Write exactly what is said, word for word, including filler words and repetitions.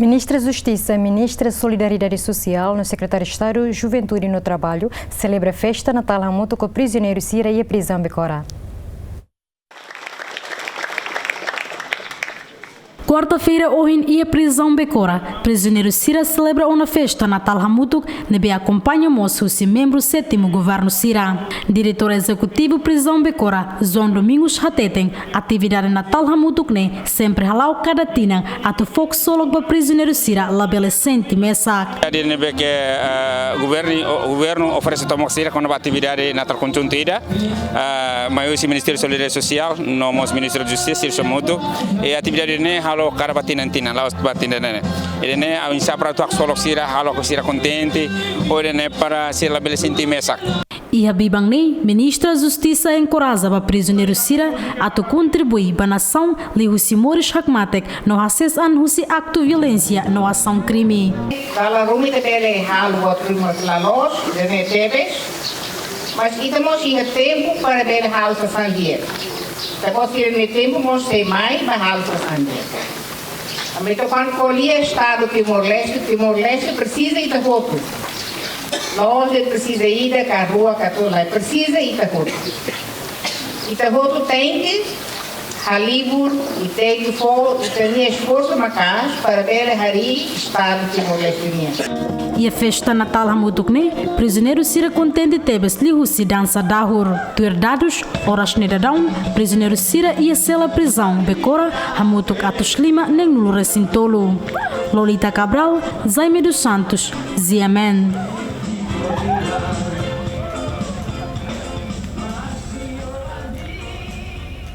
Ministra Justisa, Ministra Solidariedade Sosiál no Sekretáriu Estadu Juventude no Traballu selebra festa Natál hamutuk ho prizioneiru sira iha prizaun Becora. Kuarta-feira ohin iha prizaun Becora, prizioneiru sira selebra ona festa Natál hamutuk ne'ebé akompaña mós husi membru sétimu governu sira. Diretór Ezekutivu Prizaun Becora, João Domingos hateten, atividade Natál hamutuk ne'e sempre hala'o kada tinan atu fó ksolok ba prizioneiru sira labele sente mesak. Atividade ne'ebé ke, eh, governu, o-, governu oferese tomak sira kona-ba atividade Natál konjuntu ida, eh, mai husi Ministériu Solidariedade Sosiál no mós Ministériu Justisa, sira hamutuk. I atividade ne'e halo kada ba tinan-tinan, la'ós ba tinan ne'e. Ida-ne'e oinsá para atu haksolok sira, halo ho sira kontente, ou ida-ne'e para sira labele sente mesak. Iha biban ne'e, Ministra Justisa enkoraja ba prizioneiru sira atu kontribui ba nasaun liuhusi moris hakmatek no hasees an husi aktu violénsia no asaun krime. Dala ruma ita bele halo buat ruma la loos, ida-ne'e tebes, mas ita mós iha tempu para bele halo sasán di'ak. Ita mós iha tempu mós sei mai ba halo sasán di'ak. Ami ita kuandu ko'alia Estadu Timor-Leste, Timor-Leste presiza ita hotu. La'ós de'it presiza ida ka rua ka tolu, presiza ita hotu. Ita hotu tenke halibur i tenke fó ita-nia esforsu maka'as para bele harii Estadu Timor-Leste nian. Iha festa Natál hamutuk ne'e, prizioneiru sira kontente tebes liuhusi dansa dahur. Tuir dadus, oras ne'e daudaun, prizioneiru sira iha sela prizaun Becora hamutuk atus lima neenulu resin tolu. Lolita Cabral, Jaime dos Santos, G M N.